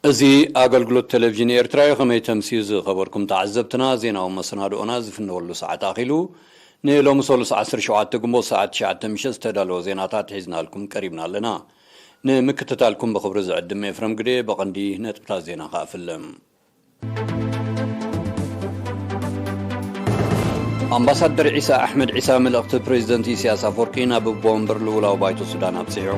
እዚ ኣገልግሎት ቴሌቪዥን ኤርትራ እዩ። ከመይ ተምስዩ ዝኸበርኩም ተዓዘብትና፣ ዜናዊ መሰናድኦና ዝፍነወሉ ሰዓት ኣኺሉ። ንሎሚ ሰሉስ ዓሰርተ ሸውዓተ ግንቦት ሰዓት ትሽዓተ ምሸት ዝተዳለወ ዜናታት ሒዝናልኩም ቀሪብና ኣለና። ንምክትታልኩም ብኽብሪ ዝዕድም ኤፍረም ግደ። ብቐንዲ ነጥብታት ዜና ከኣ ፍለም። ኣምባሳደር ዒሳ ኣሕመድ ዒሳ መልእኽቲ ፕሬዚደንት ኢሳያስ ኣፈወርቂ ናብ ኣቦ ወንበር ልኡላዊ ባይቶ ሱዳን ኣብጺሑ።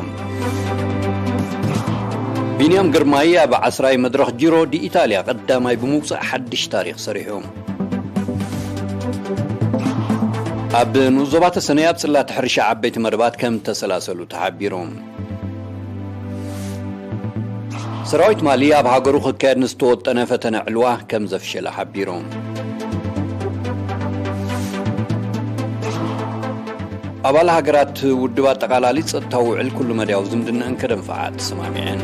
ቢንያም ግርማይ ኣብ ዓስራይ መድረኽ ጂሮ ዲ ኢታልያ ቀዳማይ ብምውጻእ ሓድሽ ታሪኽ ሰሪሑ። ኣብ ንኡስ ዞባ ተሰነይ ኣብ ጽላት ሕርሻ ዓበይቲ መደባት ከም ተሰላሰሉ ተሓቢሩ። ሰራዊት ማሊ ኣብ ሃገሩ ክካየድ ንዝተወጠነ ፈተነ ዕልዋ ከም ዘፍሸለ ሓቢሩ። ኣባል ሃገራት ውድብ ኣጠቓላሊ ጸጥታዊ ውዕል ኩሉ መዳያዊ ዝምድናኣን ከደንፍዓ ተሰማሚዐን።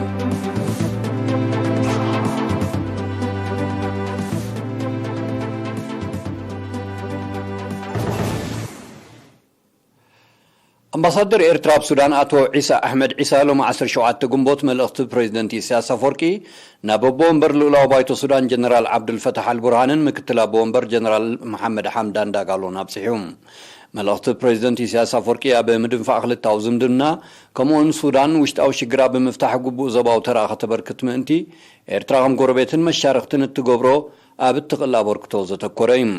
ኣምባሳደር ኤርትራ ኣብ ሱዳን ኣቶ ዒሳ ኣሕመድ ዒሳ ሎሚ ዓሰርተ ሸውዓተ ግንቦት መልእኽቲ ፕሬዚደንት ኢሳያስ ኣፈወርቂ ናብ ኣቦ ወንበር ልኡላዊ ባይቶ ሱዳን ጀነራል ዓብዱልፈታሕ ኣልቡርሃንን ምክትል ኣቦ ወንበር ጀነራል መሓመድ ሓምዳን ዳጋሎን ኣብጺሑ። መልእኽቲ ፕሬዚደንት ኢሳያስ ኣፈወርቂ ኣብ ምድንፋዕ ክልታዊ ዝምድና፣ ከምኡውን ሱዳን ውሽጣዊ ሽግራ ብምፍታሕ ግቡእ ዞባዊ ተራ ከተበርክት ምእንቲ፣ ኤርትራ ከም ጎረቤትን መሻርኽትን እትገብሮ ኣብ እትኽእል ኣበርክቶ ዘተኮረ እዩ።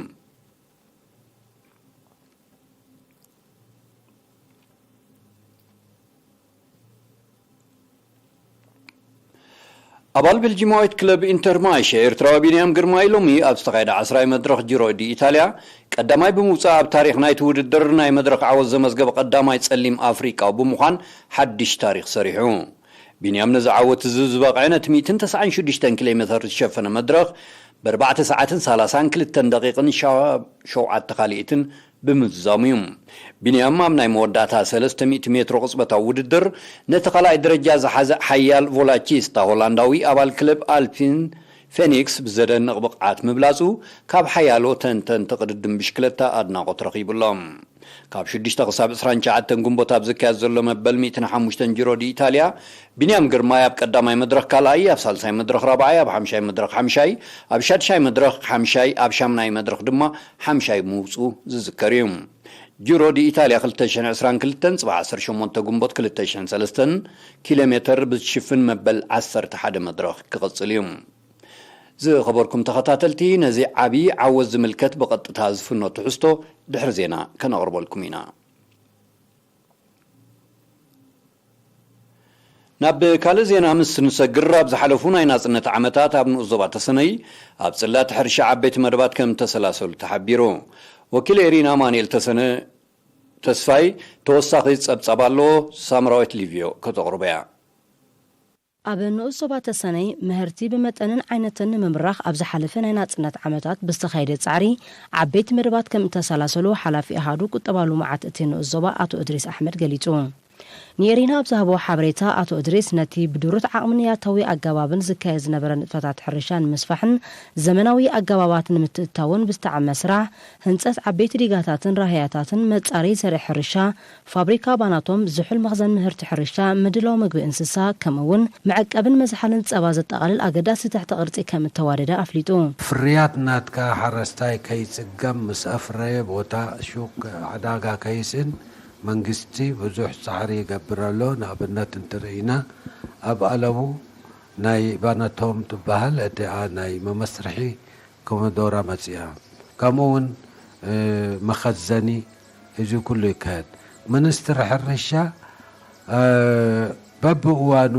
ኣባል ቤልጂማዊት ክለብ ኢንተር ማይሸ ኤርትራዊ ቢንያም ግርማይ ሎሚ ኣብ ዝተኻየደ ዓስራይ መድረኽ ጂሮ ዲ ኢታልያ ቀዳማይ ብምውጻእ ኣብ ታሪኽ ናይቲ ውድድር ናይ መድረኽ ዓወት ዘመዝገበ ቀዳማይ ጸሊም ኣፍሪቃዊ ብምዃን ሓድሽ ታሪኽ ሰሪሑ። ቢንያም ነዚ ዓወት እዚ ዝበቕዐ ነቲ ሚእትን ተስዓን ሽዱሽተን ኪሎ ሜተር ዝሸፈነ መድረኽ ብኣርባዕተ ሰዓትን ሰላሳን ክልተን ደቂቕን ሸ-፣ ሸውዓተ ካልኢትን ብምዝዛሙ እዩ። ቢንያም ኣብ ናይ መወዳእታ ሰለስተ ሚእቲ ሜትሮ ቅጽበታዊ ውድድር ነቲ ካልኣይ ደረጃ ዝሓዘ ሓያል ቮላቺስታ ሆላንዳዊ ኣባል ክለብ ኣልፒን ፌኒክስ ብዘደንቕ ብቕዓት ምብላጹ ካብ ሓያሎ ተንተንቲ ቅድድም ብሽክለታ ኣድናቖት ረኺቡሎም። ካብ ሽዱሽተ ክሳብ ዕስራን ትሽዓተን ግንቦት ኣብ ዝካየድ ዘሎ መበል ሚእትን ሓሙሽተን ጂሮ ዲ ኢታልያ፣ ቢንያም ግርማይ ኣብ ቀዳማይ መድረኽ ካልኣይ፣ ኣብ ሳልሳይ መድረኽ ራብዓይ፣ ኣብ ሓምሻይ መድረኽ ሓምሻይ፣ ኣብ ሻድሻይ መድረኽ ሓምሻይ፣ ኣብ ሻምናይ መድረኽ ድማ ሓምሻይ ምውጽኡ ዝዝከር እዩ። ጂሮ ዲ ኢታልያ ክልተ ሽሕን ዕስራን ክልተን ጽባሕ ዓሰርተ ሸሞንተ ግንቦት ክልተ ሽሕን ሰለስተን ኪሎ ሜተር ብዝሽፍን መበል ዓሰርተ ሓደ መድረኽ ክቕጽል እዩ። ዝኸበርኩም ተኸታተልቲ፣ ነዚ ዓቢ ዓወት ዝምልከት ብቐጥታ ዝፍኖ ትሕዝቶ ድሕሪ ዜና ከነቕርበልኩም ኢና። ናብ ካልእ ዜና ምስ ንሰግር፣ ኣብ ዝሓለፉ ናይ ናጽነት ዓመታት ኣብ ንኡስ ዞባ ተሰነይ ኣብ ጽላት ሕርሻ ዓበይቲ መደባት ከም ተሰላሰሉ ተሓቢሩ። ወኪል ኤሪና ኣማኑኤል ተሰነ ተስፋይ ተወሳኺ ጸብጻብ ኣሎ፣ ሳምራዊት ሊቭዮ ከተቕርቦ እያ። ኣብ ንኡስ ዞባ ተሰነይ ምህርቲ ብመጠንን ዓይነትን ንምብራኽ ኣብ ዝሓለፈ ናይ ናጽነት ዓመታት ብዝተኻየደ ጻዕሪ ዓበይቲ መደባት ከም እተሰላሰሉ ሓላፊ ኣሃዱ ቁጠባ ልምዓት እቲ ንኡስ ዞባ ኣቶ እድሪስ ኣሕመድ ገሊጹ። ንኤሪና ኣብ ዝሃቦ ሓበሬታ ኣቶ እድሪስ ነቲ ብድሩት ዓቕምን ያታዊ ኣገባብን ዝካየድ ዝነበረ ንጥፈታት ሕርሻ ንምስፋሕን ዘመናዊ ኣገባባት ንምትእትታውን ብዝተዓመ ስራሕ ህንጸት ዓበይቲ ዲጋታትን ራህያታትን መጻረዪ ዘርኢ ሕርሻ ፋብሪካ ባናቶም ዝሑል መኽዘን ምህርቲ ሕርሻ ምድላው ምግቢ እንስሳ ከምኡ እውን መዐቀብን መዝሓልን ጸባ ዘጠቓልል ኣገዳሲ ትሕተ ቅርጺ ከም እተዋደደ ኣፍሊጡ። ፍርያት ናትካ ሓረስታይ ከይጽገም ምስ ኣፍረየ ቦታ ሹቅ ዕዳጋ ከይስእን መንግስቲ ብዙሕ ጻዕሪ ይገብር ኣሎ። ንኣብነት እንትርኢና ኣብ ኣለቡ ናይ ባነቶም ትበሃል እቲኣ ናይ መመስርሒ ኮመዶራ መጺኣ። ከምኡ እውን መኸዘኒ እዚ ኩሉ ይካየድ። ሚኒስትሪ ሕርሻ በብእዋኑ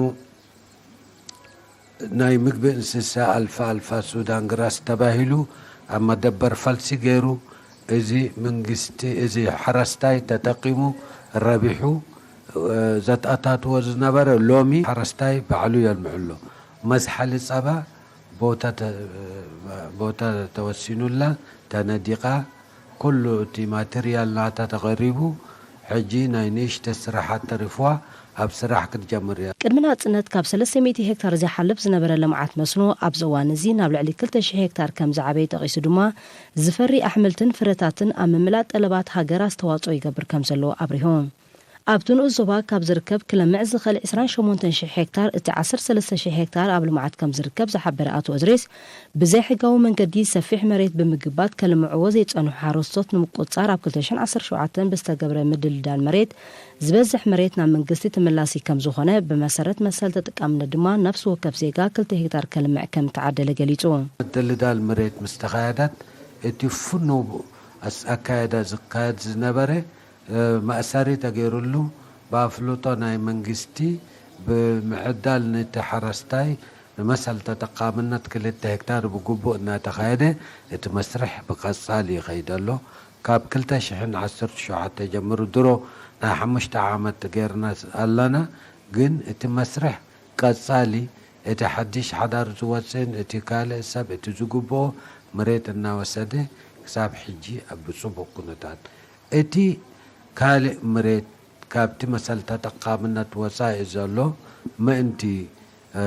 ናይ ምግቢ እንስሳ ኣልፋ ኣልፋ ሱዳን ግራስ ተባሂሉ ኣብ መደበር ፈልሲ ገይሩ፣ እዚ መንግስቲ፣ እዚ ሓረስታይ ተጠቂሙ ረቢሑ ዘተኣታትዎ ዝነበረ ሎሚ ሓረስታይ ባዕሉ የልምዐሎ። መዝሓሊ ጸባ ቦታ ተ-፣ ቦታ ተወሲኑላ፣ ተነዲቓ፣ ኩሉ እቲ ማቴርያል ናታ ተቐሪቡ፣ ሕጂ ናይ ንእሽተ ስራሓት ተሪፍዋ ኣብ ስራሕ ክትጀምር እያ። ቅድሚ ናጽነት ካብ ሰለስተ ሚእቲ ሄክታር ዘይሓልፍ ዝነበረ ልምዓት መስኖ ኣብዚ እዋን እዚ ናብ ልዕሊ ክልተ ሽሕ ሄክታር ከም ዝዓበየ ጠቒሱ ድማ፣ ዝፈሪ ኣሕምልትን ፍረታትን ኣብ ምምላእ ጠለባት ሃገር ኣስተዋጽኦ ይገብር ከም ዘሎ ኣብሪሁ። ኣብቲ ንኡስ ዞባ ካብ ዝርከብ ክለምዕ ዝኽእል ዕስራን ሸሞንተን ሽሕ ሄክታር፣ እቲ ዓሰርተ ሰለስተ ሽሕ ሄክታር ኣብ ልምዓት ከም ዝርከብ ዝሓበረ ኣቶ እድሪስ፣ ብዘይሕጋዊ መንገዲ ሰፊሕ መሬት ብምግባት ከልምዕዎ ዘይጸንሑ ሓረስቶት ንምቁጽጻር ኣብ ክልተ ሽሕን ዓሰርተ ሸውዓተን ብዝተገብረ ምድልዳል መሬት ዝበዝሕ መሬት ናብ መንግስቲ ተመላሲ ከም ዝኾነ፣ ብመሰረት መሰል ተጠቃምነት ድማ ነፍሲ ወከፍ ዜጋ ክልተ ሄክታር ከልምዕ ከም እተዓደለ ገሊጹ። ምድልዳል መሬት ምስ ተኻየደት፣ እቲ ፍኑው ኣስ-፣ ኣካየዳ ዝካየድ ዝነበረ፣ እ፣ መእሰሪ ተገይሩሉ፣ ብኣፍልጦ ናይ መንግስቲ ብምዕዳል ነቲ ሓረስታይ ንመሰል ተጠቃምነት ክልተ ሄክታር ብግቡእ እናተኻየደ፣ እቲ መስርሕ ብቐጻሊ ይኸይድ ኣሎ። ካብ ክልተ ሽሕን ዓሰርተ ሸውዓተ ጀምሩ፣ ድሮ ናይ ሓሙሽተ ዓመት ገይርና ኣለና፣ ግን እቲ መስርሕ ቀጻሊ፣ እቲ ሓድሽ ሓዳር ዝወጽእን እቲ ካልእ ሰብ እቲ ዝግብኦ መሬት እናወሰደ ክሳብ ሕጂ ኣብ ብጽቡቕ ኩነታት፣ እቲ ካልእ መሬት ካብቲ መሰል ተጠቃምነት ወጻኢ ዘሎ ምእንቲ፣ እ፣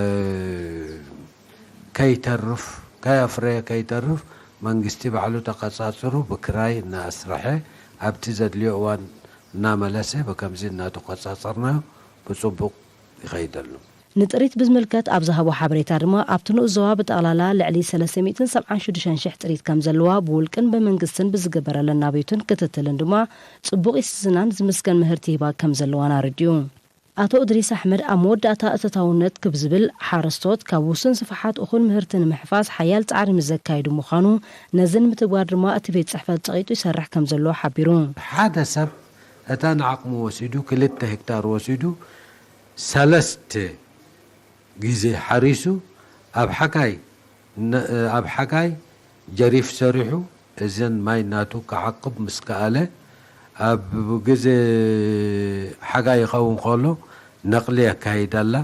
ከይተርፍ፣ ከየፍረየ ከይተርፍ መንግስቲ ባዕሉ ተቐጻጽሩ ብክራይ እናኣስረሐ ኣብቲ ዘድልዮ እዋን እናመለሰ ብከምዚ እናተቆጻጸርናዮ ብጽቡቕ ይኸይድ ኣሎ። ንጥሪት ብዝምልከት ኣብ ዝሃቦ ሓበሬታ ድማ፣ ኣብቲ ንኡስ ዞባ ብጠቕላላ ልዕሊ ሰለስተ ሚእትን ሰብዓን ሽዱሽተን ሽሕ ጥሪት ከም ዘለዋ፣ ብውልቅን ብመንግስትን ብዝግበረለን ናብዮትን ክትትልን ድማ ጽቡቕ ይስዝናን ዝምስገን ምህርቲ ሂባ ከም ዘለዋን ኣረዲኡ። ኣቶ እድሪስ ኣሕመድ ኣብ መወዳእታ፣ እቲ እታውነት ክብ ዝብል ሓረስቶት ካብ ውሱን ስፍሓት እኹል ምህርቲ ንምሕፋስ ሓያል ጻዕሪ ምስ ዘካየዱ ምዃኑ፣ ነዚ ንምትግባር ድማ እቲ ቤት ጽሕፈት ጸቒጡ ይሰርሕ ከም ዘሎ ሓቢሩ። ሓደ ሰብ እታ ንዓቕሙ ወሲዱ፣ ክልተ ሄክታር ወሲዱ፣ ሰለስተ ግዜ ሓሪሱ፣ ኣብ ሓጋይ ነ-፣ ኣብ ሓጋይ ጀሪፍ ሰሪሑ፣ እዘን ማይ ናቱ ክዓቅብ ምስ ከኣለ፣ ኣብ ግዜ ሓጋይ ይኸውን ከሎ ነቕሊ የካይድ ኣላ።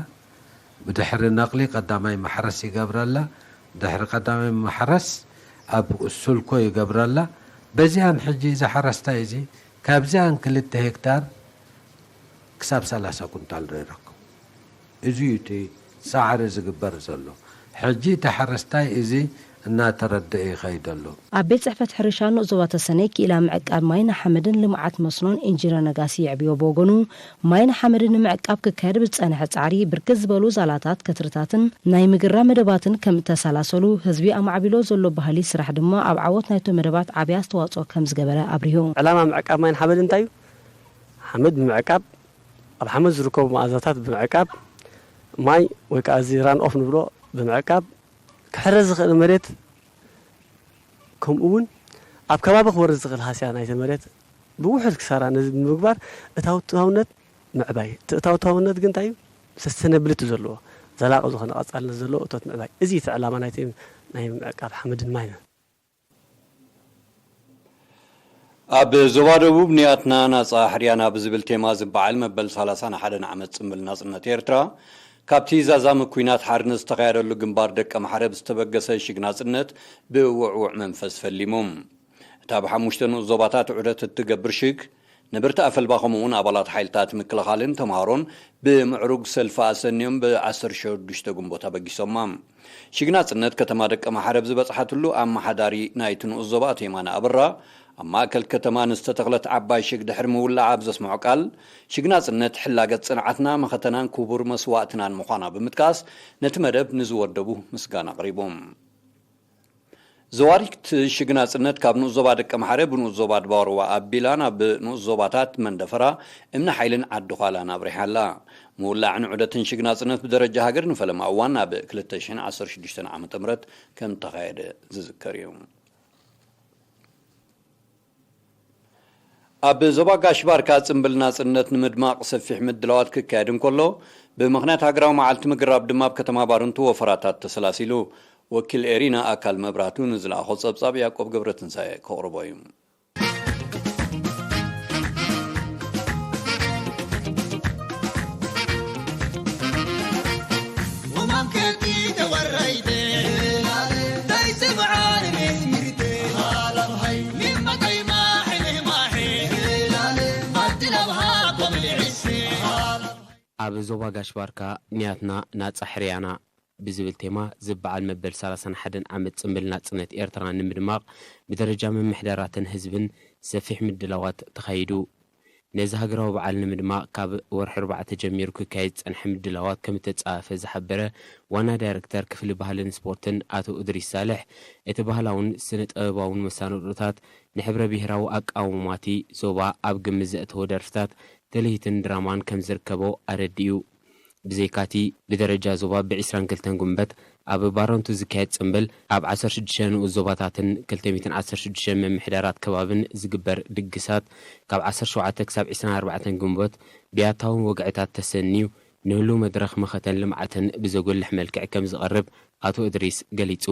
ብድሕሪ ነቕሊ ቀዳማይ ማሕረስ ይገብረላ። ድሕሪ ቀዳማይ ማሕረስ ኣብ ሱልኮ ይገብረላ። በዚኣን ሕጂ እዚ ሓረስታይ እዚ ካብዚኣን ክልተ ሄክታር ክሳብ ሰላሳ ኩንታል ዶ ይረክብ? እዚ እዩ እቲ ጻዕሪ ዝግበር ዘሎ። ሕጂ እቲ ሓረስታይ እዚ እናተረደአ ይኸይድ ኣሎ። ኣብ ቤት ጽሕፈት ሕርሻ ንኡስ ዞባ ተሰነይ ክኢላ ምዕቃብ ማይ ንሓመድን ልምዓት መስኖን ኢንጂነር ነጋሲ የዕብዮ ብወገኑ፣ ማይ ንሓመድን ንምዕቃብ ክካየድ ብዝጸንሐ ጻዕሪ ብርክት ዝበሉ ዛላታት፣ ከትርታትን ናይ ምግራብ መደባትን ከም እተሰላሰሉ፣ ህዝቢ ኣማዕቢሎ ዘሎ ባህሊ ስራሕ ድማ ኣብ ዓወት ናይቶም መደባት ዓቢ ኣስተዋጽኦ ከም ዝገበረ ኣብሪሁ። ዕላማ ምዕቃብ ማይ ንሓመድ እንታይ እዩ? ሓመድ ብምዕቃብ፣ ኣብ ሓመድ ዝርከቡ መኣዛታት ብምዕቃብ፣ ማይ ወይ ከኣ እዚ ራን ኦፍ ንብሎ ብምዕቃብ፣ ክሕረስ ዝኽእል መሬት፣ ከምኡ እውን ኣብ ከባቢ ክወርድ ዝኽእል ሃስያ ናይቲ መሬት ብውሑድ ክሳራ ነዚ ብምግባር፣ እታውታውነት ምዕባይ። እቲ እታውታውነት ግን እንታይ እዩ? ሰስተነብሊቲ ዘለዎ፣ ዘላቒ ዝኾነ ቀጻልነት ዘለዎ እቶት ምዕባይ። እዚ እቲ ዕላማ ናይቲ ናይ ምዕቃብ ሓመድን ማይን። ኣብ ዞባ ደቡብ፣ ንያትና ናጻ ሕርያና ብዝብል ቴማ ዝበዓል መበል ሰላሳን ሓደን ዓመት ጽምብል ናጽነት ኤርትራ፣ ካብቲ ዛዛሚ ኲናት ሓርነት ዝተኻየደሉ ግንባር ደቀ ማሕረብ ዝተበገሰ ሽግ ናጽነት ብውዕዉዕ መንፈስ ፈሊሙ። እታ ብሓሙሽተ ንኡስ ዞባታት ዑደት እትገብር ሽግ፣ ነበርቲ ኣፈልባ ከምኡ'ውን ኣባላት ሓይልታት ምክልኻልን ተምሃሮን ብምዕሩግ ሰልፊ ኣሰንዮም ብ ዓሰርተ ሽዱሽተ ግንቦት ኣበጊሶማ። ሽግ ናጽነት ከተማ ደቀ ማሕረብ ዝበጽሓትሉ ኣመሓዳሪ ናይቲ ንኡስ ዞባ ኣቶ የማነ ኣበራ፣ ኣብ ማእከል ከተማ ንዝተተኽለት ዓባይ ሽግ ድሕሪ ምውላዓ ኣብ ዘስምዖ ቃል፣ ሽግ ናጽነት ሕላገት ጽንዓትና፣ መኸተናን ክቡር መስዋእትናን ምዃና ብምጥቃስ፣ ነቲ መደብ ንዝወደቡ ምስጋና ኣቕሪቡ። ዘዋሪት ሽግ ናጽነት ካብ ንኡስ ዞባ ደቀ ማሕረ ብንኡስ ዞባ ድባርዋ ኣቢላ ናብ ንኡስ ዞባታት መንደፈራ፣ እምኒ ሓይልን ዓዲ ዃላን ኣብሪሓ ኣላ። ምውላዕን ዑደትን ሽግ ናጽነት ብደረጃ ሃገር ንፈለማ እዋን ኣብ ክልተ ሽሕን ዓሰርተ ሽዱሽተን ዓመተ ምህረት ከም ተኻየደ ዝዝከር እዩ። ኣብ ዞባ ጋሽ ባርካ ጽምብል ናጽነት ንምድማቕ ሰፊሕ ምድላዋት ክካየድ እንከሎ፣ ብምኽንያት ሃገራዊ መዓልቲ ምግራብ ድማ ኣብ ከተማ ባርንቱ ወፈራታት ተሰላሲሉ። ወኪል ኤሪና ኣካል መብራህቱ ንዝለኣኾ ጸብጻብ ያዕቆብ ገብረትንሳኤ ከቕርቦ እዩ። ኣብ ዞባ ጋሽ ባርካ ንያትና ናጻ ሕርያና ብዝብል ቴማ ዝበዓል መበል ሰላሳን ሓደን ዓመት ጽምብል ናጽነት ኤርትራ ንምድማቕ ብደረጃ ምምሕዳራትን ህዝብን ሰፊሕ ምድላዋት ተኻይዱ። ነዚ ሃገራዊ በዓል ንምድማቕ ካብ ወርሒ ኣርባዕተ ጀሚሩ ክካየድ ዝጸንሐ ምድላዋት ከም እተጻፈ ዝሓበረ ዋና ዳይረክተር ክፍሊ ባህልን ስፖርትን ኣቶ እድሪስ ሳልሕ፣ እቲ ባህላውን ስነ ጥበባውን መሳነዶታት ንሕብረ ብሄራዊ ኣቃውማቲ ዞባ ኣብ ግምት ዘእተወ ደርፍታት፣ ትልሂትን ድራማን ከም ዝርከቦ ኣረዲኡ። ብዘይካቲ ብደረጃ ዞባ ብ ዒስራን ክልተን ግንቦት ኣብ ባረንቱ ዝካየድ ጽምብል፣ ኣብ ዓሰርተ ሽዱሽተ ንኡስ ዞባታትን ክልተ ሚእትን ዓሰርተ ሽዱሽተ ምምሕዳራት ከባብን ዝግበር ድግሳት፣ ካብ ዓሰርተ ሸውዓተ ክሳብ ዒስራን ኣርባዕተን ግንቦት ብያታዊ ወግዕታት ተሰንዩ፣ ንህሉው መድረኽ መኸተን ልምዓትን ብዘጉልሕ መልክዕ ከም ዝቐርብ ኣቶ እድሪስ ገሊጹ።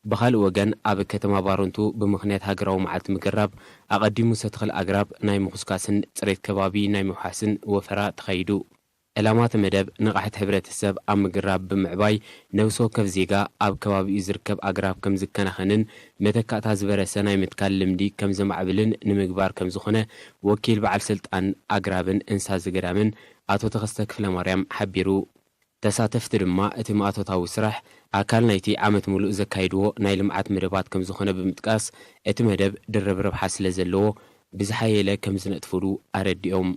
ብኻልእ ወገን፣ ኣብ ከተማ ባረንቱ ብምኽንያት ሃገራዊ መዓልቲ ምግራብ፣ ኣቐዲሙ ሰተኽል ኣግራብ ናይ ምኹስካስን ጽሬት ከባቢ ናይ ምውሓስን ወፈራ ተኻይዱ። ዕላማ እቲ መደብ፣ ንቕሓት ሕብረተሰብ ኣብ ምግራብ ብምዕባይ፣ ነብሲ ወከፍ ዜጋ ኣብ ከባቢኡ ዝርከብ ኣግራብ ከም ዝከናኸንን መተካእታ ዝበረሰ ናይ ምትካል ልምዲ ከም ዘማዕብልን ንምግባር ከም ዝኾነ፣ ወኪል በዓል ስልጣን ኣግራብን እንስሳ ዘገዳምን ኣቶ ተኸስተ ክፍለማርያም ሓቢሩ። ተሳተፍቲ ድማ፣ እቲ ማእቶታዊ ስራሕ ኣካል ናይቲ ዓመት ምሉእ ዘካይድዎ ናይ ልምዓት መደባት ከም ዝኾነ ብምጥቃስ፣ እቲ መደብ ድርብ ረብሓ ስለ ዘለዎ፣ ብዝሓየለ ከም ዝነጥፍሉ ኣረዲኦም።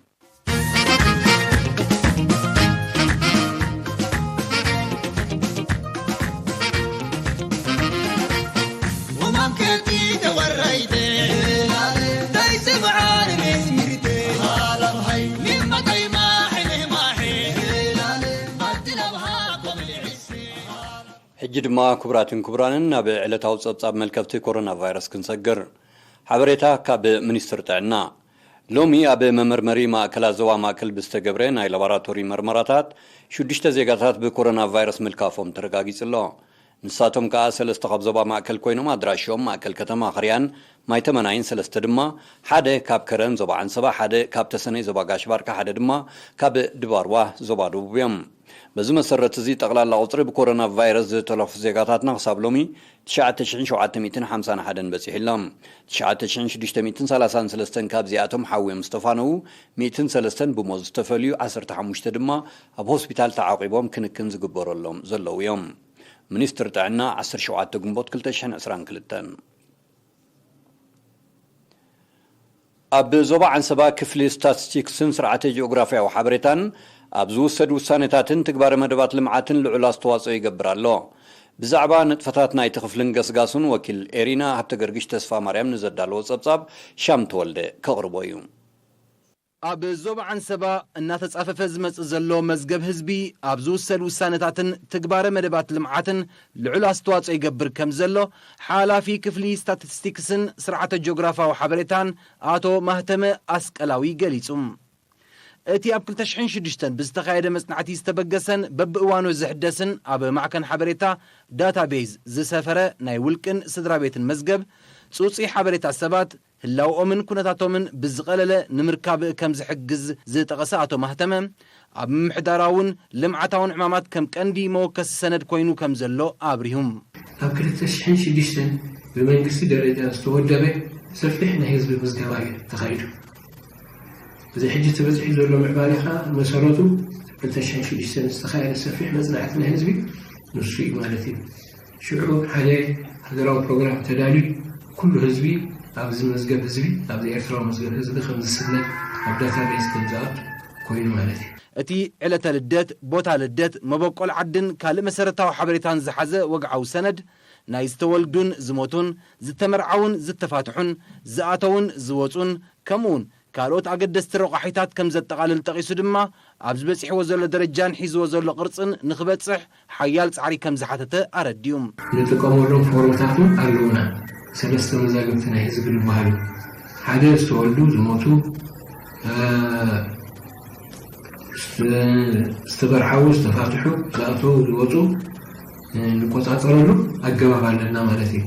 ሕጂ ድማ፣ ክቡራትን ክቡራንን፣ ናብ ዕለታዊ ጸብጻብ መልከፍቲ ኮሮና ቫይረስ ክንሰግር። ሓበሬታ ካብ ሚኒስትር ጥዕና። ሎሚ ኣብ መመርመሪ ማእከላት ዞባ ማእከል ብዝተገብረ ናይ ላቦራቶሪ መርመራታት፣ ሽዱሽተ ዜጋታት ብኮሮና ቫይረስ ምልካፎም ተረጋጊጹ ኣሎ። ንሳቶም ከኣ፣ ሰለስተ ካብ ዞባ ማእከል ኮይኖም፣ ኣድራሽኦም ማእከል ከተማ ኽርያን ማይ ተመናይን፣ ሰለስተ ድማ፣ ሓደ ካብ ከረን ዞባ ዓንሰባ፣ ሓደ ካብ ተሰነይ ዞባ ጋሽ ባርካ፣ ሓደ ድማ ካብ ድባርዋ ዞባ ደቡብ እዮም። በዚ መሰረት እዚ፣ ጠቕላላ ቁጽሪ ብኮሮና ቫይረስ ዝተለኽፉ ዜጋታትና ክሳብ ሎሚ ትሽዓተ ሽሕን ሸውዓተ ሚእትን ሓምሳን ሓደን በጺሑ ኣሎ። ትሽዓተ ሽሕን ሽዱሽተ ሚእትን ሰላሳን ሰለስተን ካብዚኣቶም ሓውዮም ዝተፋነዉ፣ ሚእትን ሰለስተን ብሞት ዝተፈልዩ፣ ዓሰርተ ሓሙሽተ ድማ ኣብ ሆስፒታል ተዓቂቦም ክንክን ዝግበረሎም ዘለዉ እዮም። ሚኒስትር ጥዕና፣ ዓሰርተ ሸውዓተ ግንቦት ክልተ ሽሕን ዕስራን ክልተን። ኣብ ዞባ ዓንሰባ፣ ክፍሊ ስታትስቲክስን ስርዓተ ጂኦግራፍያዊ ሓበሬታን ኣብ ዝውሰድ ውሳኔታትን ትግባረ መደባት ልምዓትን ልዑል ኣስተዋጽኦ ይገብር ኣሎ። ብዛዕባ ንጥፈታት ናይቲ ክፍልን ገስጋሱን፣ ወኪል ኤሪና ሃብተገርግሽ ተስፋ ማርያም ንዘዳለዎ ጸብጻብ፣ ሻም ተወልደ ከቕርቦ እዩ። ኣብ ዞባ ዓንሰባ እናተጻፈፈ ዝመጽእ ዘሎ መዝገብ ህዝቢ፣ ኣብ ዝውሰድ ውሳነታትን ትግባረ መደባት ልምዓትን ልዑል ኣስተዋጽኦ ይገብር ከም ዘሎ፣ ሓላፊ ክፍሊ ስታቲስቲክስን ስርዓተ ጂኦግራፋዊ ሓበሬታን ኣቶ ማህተመ ኣስቀላዊ ገሊጹ። እቲ ኣብ ክልተ ሽሕን ሽዱሽተን ብዝተኻየደ መጽናዕቲ ዝተበገሰን በብእዋኑ ዝሕደስን ኣብ ማዕከን ሓበሬታ ዳታቤዝ ዝሰፈረ ናይ ውልቅን ስድራ ቤትን መዝገብ፣ ጽጹይ ሓበሬታ ሰባት፣ ህላውኦምን ኩነታቶምን ብዝቐለለ ንምርካብ ከም ዝሕግዝ ዝጠቐሰ ኣቶ ማህተመ፣ ኣብ ምምሕዳራውን ልምዓታውን ዕማማት ከም ቀንዲ መወከሲ ሰነድ ኮይኑ ከም ዘሎ ኣብሪሁ። ኣብ ክልተ ሽሕን ሽዱሽተን ብመንግስቲ ደረጃ ዝተወደበ ሰፊሕ ናይ ህዝቢ ምዝገባ እዩ ተኻይዱ። እዚ ሕጂ ተበፂሑ ዘሎ ምዕባለ ኸዓ መሰረቱ ክልተ ሽሕን ሽዱሽተን ዝተኻየደ ሰፊሕ መፅናዕቲ ናይ ህዝቢ ንሱ እዩ ማለት እዩ። ሽዑ ሓደ ሃገራዊ ፕሮግራም ተዳልዩ፣ ኩሉ ህዝቢ ኣብዚ መዝገብ ህዝቢ፣ ኣብዚ ኤርትራዊ መዝገብ ህዝቢ ከም ዝስነድ፣ ኣብ ዳታቤዝ ከም ዝኣቱ ኮይኑ ማለት እዩ። እቲ ዕለተ ልደት፣ ቦታ ልደት፣ መበቆል ዓድን ካልእ መሰረታዊ ሓበሬታን ዝሓዘ ወግዓዊ ሰነድ፣ ናይ ዝተወልዱን ዝሞቱን፣ ዝተመርዓዉን ዝተፋትሑን፣ ዝኣተዉን ዝወጹን፣ ከምኡውን ካልኦት ኣገደስቲ ረቋሒታት ከም ዘጠቓልል ጠቒሱ ድማ፣ ኣብዚ በጺሕዎ ዘሎ ደረጃን ሒዝዎ ዘሎ ቅርጽን ንኽበጽሕ ሓያል ጻዕሪ ከም ዝሓተተ ኣረዲኡ። ንጥቀመሎም ፎርምታት እውን ኣለዉና። ሰለስተ መዛግብቲ ናይ ህዝቢ ዝበሃሉ፣ ሓደ ዝተወልዱ፣ ዝሞቱ፣ እ፣ ዝተበርዓዉ፣ ዝተፋትሑ፣ ዝኣተዉ፣ ዝወፁ፣ እ፣ ንቆፃፀረሉ ኣገባብ ኣለና ማለት እዩ።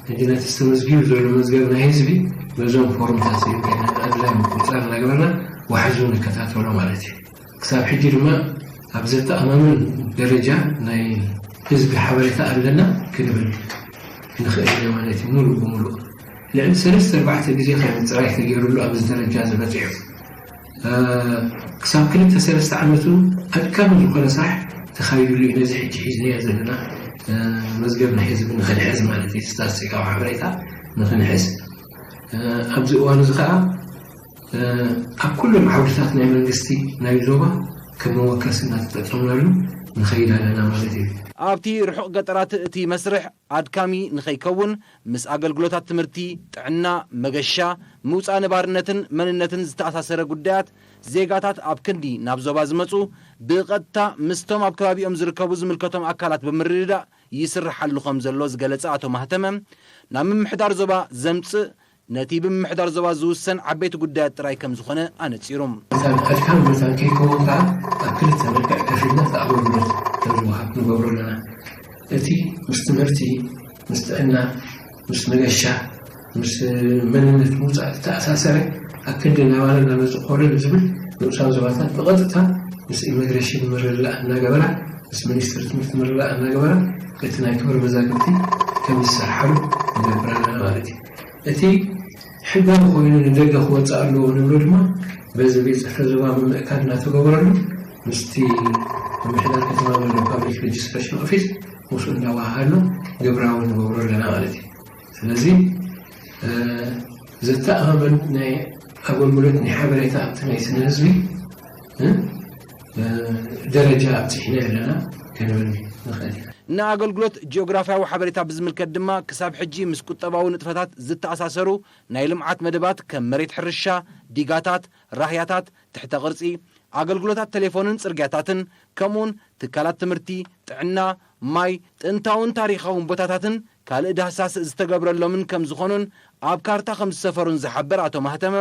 ሕጂ ነቲ ዝተመዝጊቡ ዘሎ መዝገብ ናይ ህዝቢ በዞም ፎርምታት እዩ ኣድላይ ምቁፅፃር እናገበርና ዋሕዙ ንከታተሎ ማለት እዩ። ክሳብ ሕጂ ድማ ኣብ ዘተኣማምን ደረጃ ናይ ህዝቢ ሓበሬታ ኣለና ክንብል ንኽእል ኢና ማለት እዩ። ሙሉእ ብሙሉእ ልዕሊ ሰለስተ ኣርባዕተ ግዜ ከም ምፅራይ ተገይሩሉ ኣብዚ ደረጃ ዝበፂሑ። እ፣ ክሳብ ክልተ ሰለስተ ዓመት እውን ኣድካሚ ዝኾነ ስራሕ ተኻይዱሉ እዩ። ነዚ ሕጂ ሒዝናዮ ዘለና፣ እ፣ መዝገብ ናይ ህዝቢ ንኽንሕዝ ማለት እዩ፣ ስታትስቲካዊ ሓበሬታ ንኽንሕዝ። እ፣ ኣብዚ እዋን እዚ ከዓ ኣብ ኩሎም ዓውድታት ናይ መንግስቲ ናይ ዞባ ከም መወከሲ እናተጠቀምናሉ ንኸይድ ኣለና ማለት እዩ። ኣብቲ ርሑቕ ገጠራት እቲ መስርሕ ኣድካሚ ንኸይከውን፣ ምስ ኣገልግሎታት ትምህርቲ፣ ጥዕና፣ መገሻ፣ ምውፃእ ንባርነትን መንነትን ዝተኣሳሰረ ጉዳያት፣ ዜጋታት ኣብ ክንዲ ናብ ዞባ ዝመፁ ብቐጥታ ምስቶም ኣብ ከባቢኦም ዝርከቡ ዝምልከቶም ኣካላት ብምርድዳእ ይስርሓሉ ከም ዘሎ ዝገለፀ ኣቶ ማህተመ፣ ናብ ምምሕዳር ዞባ ዘምፅእ ነቲ ብምምሕዳር ዞባ ዝውሰን ዓበይቲ ጉዳያት ጥራይ ከም ዝኾነ ኣነጺሩ። መታን ኣድካሚ መታን ከይከውን ከኣ ኣብ ክልተ መልክዕ ከፊልና እቲ ኣገልግሎት ከም ዝወሃብ ንገብሮ ኣለና። እቲ ምስ ትምህርቲ፣ ምስ ጥዕና፣ ምስ መገሻ፣ ምስ መንነት ምውጻእ ዝተኣሳሰረ ኣብ ክንዲ ናባና እናመጽእ ኮለል ዝብል ንኡሳን ዞባታት ብቐጥታ ምስ ኢሚግሬሽን ምርድዳእ እናገበራ፣ ምስ ሚኒስትሪ ትምህርቲ ምርድዳእ እናገበራ እቲ ናይ ክብሪ መዛግብቲ ከም ዝሰርሓሉ ንገብር ኣለና ማለት እዩ። እቲ ሕጋዊ ኮይኑ ንደገ ክወፅእ ኣለዎ ንብሎ ድማ በዚ ቤት ፅሕፈት ዞባ ምምእካድ እናተገበረሉ ምስቲ ምምሕዳር ከተማ መቐለ ፓብሊክ ሬጅስትሬሽን ኦፊስ ምስኡ እንዳወሃሃድና ግብራዊ ንገብሮ ኣለና ማለት እዩ። ስለዚ ዘተኣማምን ናይ ኣገልግሎት ናይ ሓበሬታ ኣብቲ ናይ ስነ ህዝቢ ደረጃ ኣብፂሕና ኣለና ክንብል ንኽእል ኢና። ንኣገልግሎት ጂኦግራፍያዊ ሓበሬታ ብዝምልከት ድማ ክሳብ ሕጂ ምስ ቁጠባዊ ንጥፈታት ዝተኣሳሰሩ ናይ ልምዓት መደባት ከም መሬት ሕርሻ፣ ዲጋታት፣ ራህያታት፣ ትሕተ ቅርጺ፣ ኣገልግሎታት ቴሌፎንን ጽርግያታትን ከምኡውን ትካላት ትምህርቲ፣ ጥዕና፣ ማይ፣ ጥንታውን ታሪኻውን ቦታታትን ካልእ ዳህሳስ ዝተገብረሎምን ከም ዝኾኑን ኣብ ካርታ ከም ዝሰፈሩን ዝሓበር ኣቶ ማህተመ፣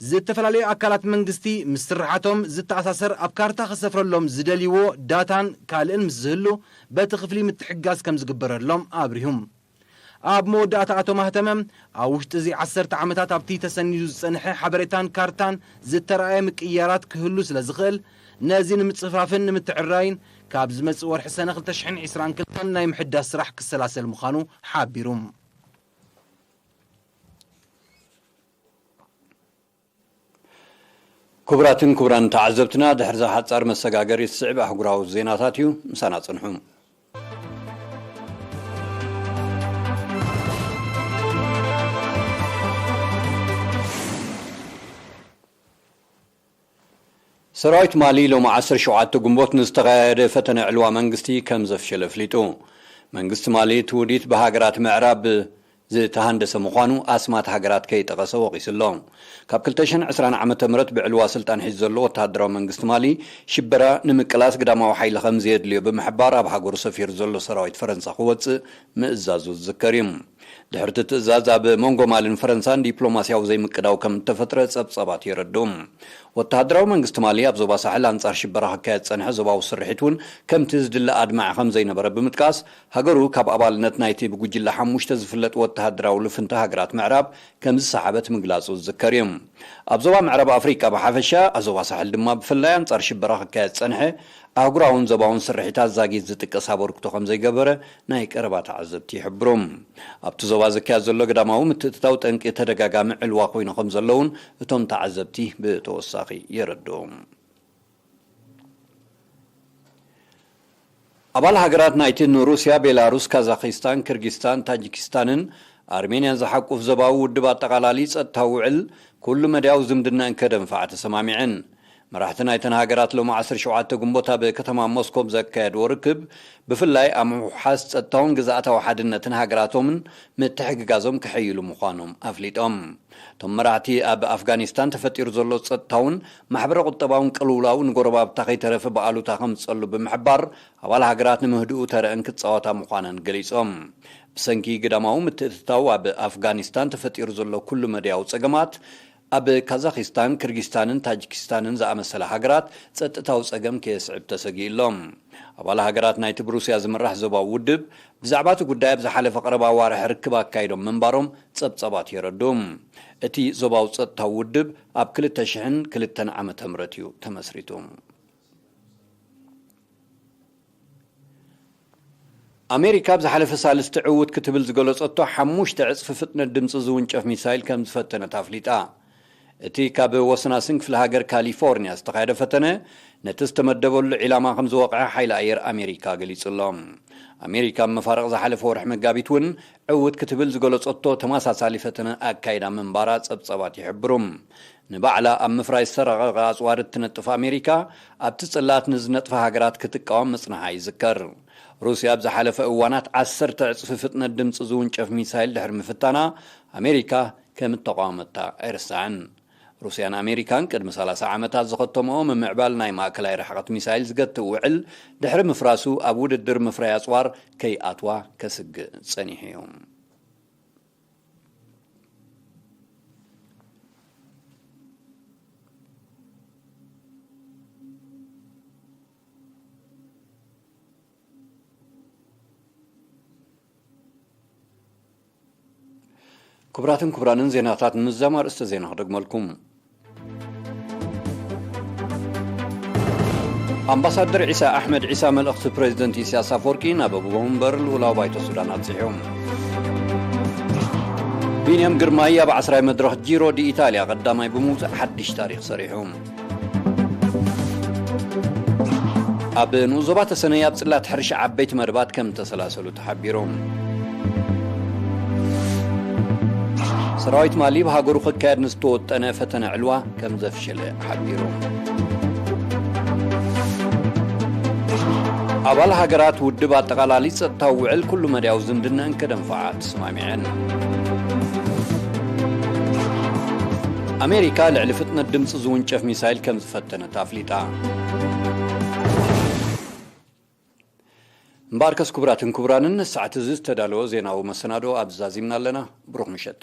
ዝተፈላለዩ ኣካላት መንግስቲ ምስ ስርሓቶም ዝተኣሳሰር ኣብ ካርታ ክሰፍረሎም ዝደልይዎ ዳታን ካልእን ምስ ዝህሉ በቲ ክፍሊ ምትሕግጋዝ ከም ዝግበረሎም ኣብሪሁ። ኣብ መወዳእታ ኣቶ ማህተመ ኣብ ውሽጢ እዚ ዓሰርተ ዓመታት ኣብቲ ተሰኒዱ ዝጸንሐ ሓበሬታን ካርታን ዝተረኣየ ምቅይያራት ክህሉ ስለ ዝኽእል ነዚ ንምጽፋፍን ንምትዕራይን ካብ ዝመጽእ ወርሒ ሰነ ክልተ ሽሕን ዕስራን ክልተን ናይ ምሕዳስ ስራሕ ክሰላሰል ምዃኑ ሓቢሩ። ክቡራትን ክቡራን ተዓዘብትና፣ ድሕሪ እዛ ሓጻር መሰጋገሪት ዝስዕብ ኣህጉራዊ ዜናታት እዩ። ምሳና ጽንሑ። ሰራዊት ማሊ ሎሚ ዓሰርተ ሸውዓተ ግንቦት ንዝተኻየደ ፈተነ ዕልዋ መንግስቲ ከም ዘፍሸለ ኣፍሊጡ። መንግስቲ ማሊ እቲ ውዲት ብሃገራት ምዕራብ ዝተሃንደሰ ምዃኑ ኣስማት ሃገራት ከይጠቐሰ ወቒሱ ኣሎ። ካብ ክልተ ሽሕን ዕስራን ዓመተ ምህረት ብዕልዋ ስልጣን ሒዙ ዘሎ ወተሃደራዊ መንግስቲ ማሊ ሽበራ ንምቅላስ ግዳማዊ ሓይሊ ከም ዘየድልዮ ብምሕባር ኣብ ሃገሩ ሰፊሩ ዘሎ ሰራዊት ፈረንሳ ክወጽእ ምእዛዙ ዝዝከር እዩ። ድሕሪ እቲ ትእዛዝ ኣብ መንጎ ማልን ፈረንሳን ዲፕሎማስያዊ ዘይምቅዳው ከም እተፈጥረ ጸብጻባት የረድኡ። ወተሃደራዊ መንግስቲ ማሊ ኣብ ዞባ ሳሕል ኣንጻር ሽበራ ክካየድ ዝጸንሐ ዞባዊ ስርሒት እውን ከምቲ ዝድለ ኣድማዒ ከም ዘይነበረ ብምጥቃስ፣ ሃገሩ ካብ ኣባልነት ናይቲ ብጉጅለ ሓሙሽተ ዝፍለጥ ወተሃደራዊ ልፍንቲ ሃገራት ምዕራብ ከም ዝሰሓበት ምግላጹ ዝዝከር እዩ። ኣብ ዞባ ምዕራብ ኣፍሪቃ ብሓፈሻ፣ ኣብ ዞባ ሳሕል ድማ ብፍላይ ኣንጻር ሽበራ ክካየድ ዝጸንሐ ኣህጉራውን ዞባውን ስርሒታት ዛጊት ዝጥቀስ ኣበርክቶ ከም ዘይገበረ ናይ ቀረባ ተዓዘብቲ ይሕብሩ። ኣብቲ ዞባ ዝካየድ ዘሎ ግዳማዊ ምትእትታው ጠንቂ ተደጋጋሚ ዕልዋ ኮይኑ ከም ዘሎ እውን እቶም ተዓዘብቲ ብተወሳኺ የረድኡ። ኣባል ሃገራት ናይቲ ንሩስያ፣ ቤላሩስ፣ ካዛኪስታን፣ ክርጊስታን፣ ታጂኪስታንን ኣርሜንያን ዝሓቁፍ ዞባዊ ውድብ ኣጠቓላሊ ጸጥታዊ ውዕል ኩሉ መዳያዊ ዝምድናኣን ከደንፍዓ ተሰማሚዐን። መራሕቲ ናይተን ሃገራት ሎሚ ዓሰርተ ሸውዓተ ግንቦት ኣብ ከተማ ሞስኮ ብዘካየድዎ ርክብ፣ ብፍላይ ኣብ ምውሓስ ጸጥታውን ግዝኣታዊ ሓድነትን ሃገራቶምን ምትሕግጋዞም ከሐይሉ ምዃኖም ኣፍሊጦም። እቶም መራሕቲ ኣብ ኣፍጋኒስታን ተፈጢሩ ዘሎ ጸጥታውን ማሕበረ ቁጠባውን ቅልውላው ንጎረባብታ ከይተረፈ ብኣሉታ ከምጸሉ ብምሕባር፣ ኣባል ሃገራት ንምህድኡ ተረአን ክጻወታ ምዃነን ገሊጾም። ብሰንኪ ግዳማዊ ምትእትታው ኣብ ኣፍጋኒስታን ተፈጢሩ ዘሎ ኩሉ መዳያዊ ጸገማት፣ ኣብ ካዛኪስታን፣ ክርጊስታንን ታጂኪስታንን ዝኣመሰላ ሃገራት ጸጥታዊ ጸገም ከየስዕብ ተሰጊኡ ኣሎ። ኣባል ሃገራት ናይቲ ብሩስያ ዝምራሕ ዞባዊ ውድብ ብዛዕባ እቲ ጉዳይ ኣብ ዝሓለፈ ቀረባ ኣዋርሕ ርክብ ኣካይዶም ምንባሮም ጸብጻባት የረድኡ። እቲ ዞባዊ ጸጥታዊ ውድብ ኣብ ክልተ ሽሕን ክልተን ዓመተ ምህረት እዩ ተመስሪቱ። ኣሜሪካ ኣብ ዝሓለፈ ሳልስቲ ዕውት ክትብል ዝገለጸቶ ሓሙሽተ ዕጽፊ ፍጥነት ድምጺ ዝውንጨፍ ሚሳይል ከም ዝፈተነት ኣፍሊጣ። እቲ ካብ ወስናስን ክፍለ ሃገር ካሊፎርኒያ ዝተኻየደ ፈተነ ነቲ ዝተመደበሉ ዒላማ ከም ዝወቕዐ ሓይሊ ኣየር ኣሜሪካ ገሊጹ ኣሎ። ኣሜሪካ ኣብ መፋርቕ ዝሓለፈ ወርሒ መጋቢት እውን ዕውት ክትብል ዝገለጸቶ ተመሳሳሊ ፈተነ ኣካይዳ ምንባራ ጸብጻባት ይሕብሩ። ንባዕላ ኣብ ምፍራይ ዝተራቐቐ ኣጽዋር እትነጥፍ ኣሜሪካ፣ ኣብቲ ጽላት ንዝነጥፋ ሃገራት ክትቃወም ምጽንሓ ይዝከር። ሩስያ ኣብ ዝሓለፈ እዋናት ዓሰርተ ዕጽፊ ፍጥነት ድምጺ ዝውንጨፍ ሚሳይል ድሕሪ ምፍታና፣ ኣሜሪካ ከም እተቓወመታ ኣይርሳዕን። ሩስያን ኣሜሪካን ቅድሚ ሰላሳ ዓመታት ዝኸተምኦ ምምዕባል ናይ ማእከላይ ርሕቐት ሚሳይል ዝገትእ ውዕል ድሕሪ ምፍራሱ፣ ኣብ ውድድር ምፍራይ ኣጽዋር ከይኣትዋ ከስግእ ጸኒሑ እዩ። ክቡራትን ክቡራንን፣ ዜናታት ንምዝዛም ኣርእስተ ዜና ክደግመልኩም። ኣምባሳደር ዒሳ ኣሕመድ ዒሳ መልእኽቲ ፕሬዚደንት ኢሳያስ ኣፈወርቂ ናብ ኣቦ መንበር ልኡላዊ ባይቶ ሱዳን ኣብጺሑ። ቢንያም ግርማይ ኣብ ዓስራይ መድረኽ ጂሮ ዲ ኢታልያ ቀዳማይ ብምውጻእ ሓድሽ ታሪኽ ሰሪሑ። ኣብ ንኡስ ዞባ ተሰነይ ኣብ ጽላት ሕርሻ ዓበይቲ መደባት ከም ተሰላሰሉ ተሓቢሩ። ሰራዊት ማሊ ብሃገሩ ክካየድ ንዝተወጠነ ፈተነ ዕልዋ ከም ዘፍሸለ ሓቢሩ። ኣባል ሃገራት ውድብ ኣጠቓላሊ ጸጥታዊ ውዕል ኩሉ መዳያዊ ዝምድናን ከደንፍዓ ተስማሚዐን። ኣሜሪካ ልዕሊ ፍጥነት ድምጺ ዝውንጨፍ ሚሳይል ከም ዝፈተነት ኣፍሊጣ። እምበኣርከስ ክቡራትን ክቡራንን፣ ንሰዓት እዚ ዝተዳለወ ዜናዊ መሰናዶ ኣብዚ ዛዚምና ኣለና። ብሩኽ ምሸት።